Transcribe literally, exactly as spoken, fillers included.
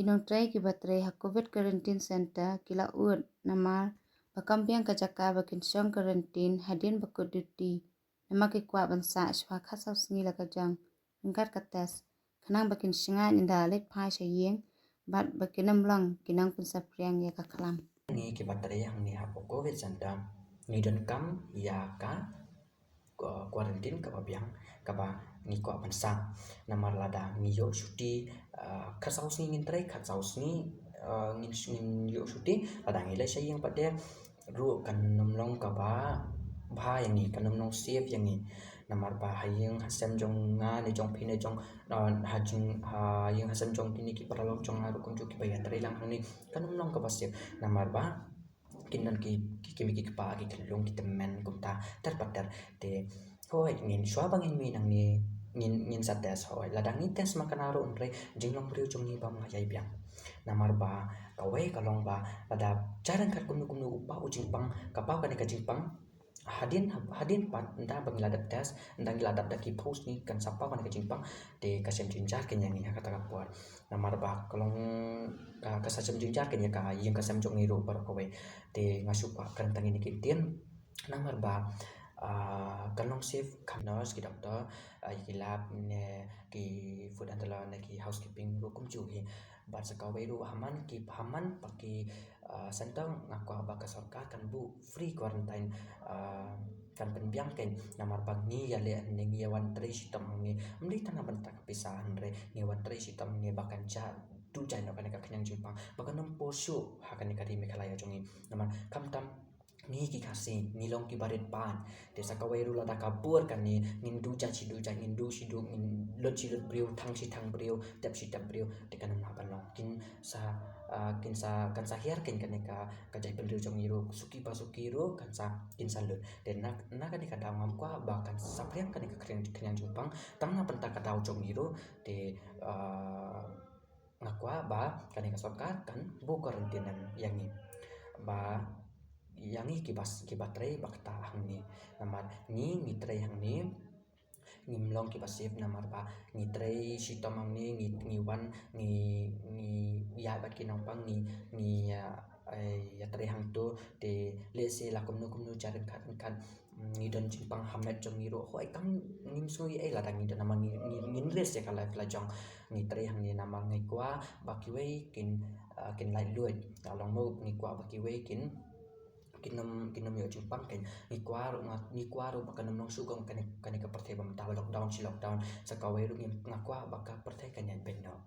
Ki nongtrei kiba trei ha Covid Quarantine Centre ki la ud namar ba kam biang ka jaka ba kin shong quarantine hadien ba kut duty. Namar ki kwah ban sah shuwa khatsaw sngi la ka jong ryngkat ka test, khnang ba kin shngaiñ ynda leit phai sha ïing bad ba kin ym long ki nongpynsaphriang ïa ka khlam. Ngi kiba trei hangne ha Covid Centre ngi donkam ïa ka, uh, quarantine kaba biang kaba ngi kwah ban sah. Namar lada ngi ïoh shuti, uh, khatsaw sngi ngin trei, khatsaw sngi, uh, ngin, ngin ïoh shuti, lada ngi leit sha ïing pat de ruh kan ym long kaba bha ïa ngi, kan ym long safe ïa ngi. Namar ba ha ïing ha sem jong nga ne jong phi ne jong, uh, ha jing, ha ïing ha sem jong kine ki paralok jong nga ruh kumjuh kiba ïatrei lang hangne kan ym long kaba safe. Namar ba kin don ki, ki, ki mei ki kpa, ki khyllung, ki tymmen kumta ter pa ter. Te hooid, ngin shuwa ba ngin mih nangne ngin, ngin sa test, hooid. Lada ngi test ma kane ruh hynrei jinglong briew jong ngi bym lah ïai biang. Namar ba kawei ka long ba lada jar ryngkat kumno kumno u paw u jingpang, ka paw kane ka jingpang, hadien, hadien pat ynda ba ngi la dep test, ynda ngi la dep da ki phew sngi kan sa paw kane ka jingpang. Te ka shem jynjar keiñ ïa ngi ha kata ka por. Namar ba ka long, ka, ka sa shem jynjar keiñ ïa ka ïing ka sem jong ngi ruh baroh kawei. Te nga shu kwah kren tang ïa kine ki ktien. Namar ba, ah, kan long safe kham nurse, ki doctor, ah, ki lab ne ki food handler ne ki housekeeping ruh kumjuh hi. Bad sa kawei ruh ha man ki, ha man pa ki, ah, centre nga kwah ba ka sorkar kan buh free quarantine, ah, kan pynbiang keiñ. Namar ba ngi ïaleh ne ngi ïawan trei shitom hangne, ym dei tang na bynta ka pisa hynrei ngi wan trei shitom hangne ba kan jah dujai noh kane ka khñiang jingpang, ba kan ym pur shuh ha kane ka ri Meghalaya jong ngi. Namar khamtam ngi ki Khasi ngi long kiba rit paid. Te sa kawei ruh lada ka bor kane ngin dujai shi dujai, ngin duh shi duh, ngin lut shi lut briew, thang shi thang briew, tep shi tep briew, te kan ym lah ban long. Kin sa, ah, kin sa, kan sa hiar keiñ kane ka, ka jaitbynriew jong ngi ruh, suki pa suki ruh kan sa, kin sa lut. Te na, na kane ka daw ngam kwah ba kan saphriang kane ka khñiang, khñiang jingpang tang na bynta ka daw jong ngi ruh. Te, ah, nga kwah ba kane ka sorkar kan buh quarantine ïa ngi, ba ïa ngi kiba, kiba trei ba kata hangne. Namar ngi, ngi trei hangne ngim long kiba safe namar ba ngi trei shitom hangne, ngi, ngi wan, ngi, ngi ïaid bad ki nongpang, ngi, ngi, ah, eh, ïatrei hangto. Te lehse la kumno kumno jar ryngkat ryngkat, mm, ngi don jingpang ha met jong ngi ruh, hooid kam ngim sngew ei ei lada ngi don namar ngi, ngi, ngin risk ïa ka life la jong. Ngi trei hangne namar ngi kwah ba kiwei kin, ah, kin laitluid. Ka long mo, ngi kwah ba kiwei kin, kin ym, kin ym ïoh jingpang keiñ. Ngi kwah ruh, nga, ngi kwah ruh ba kan ym long shuh kum kane, kane ka pyrthei ba mynta ba lockdown shi lockdown. Sa kawei ruh ngi, nga kwah ba ka pyrthei kan ïaid beit noh.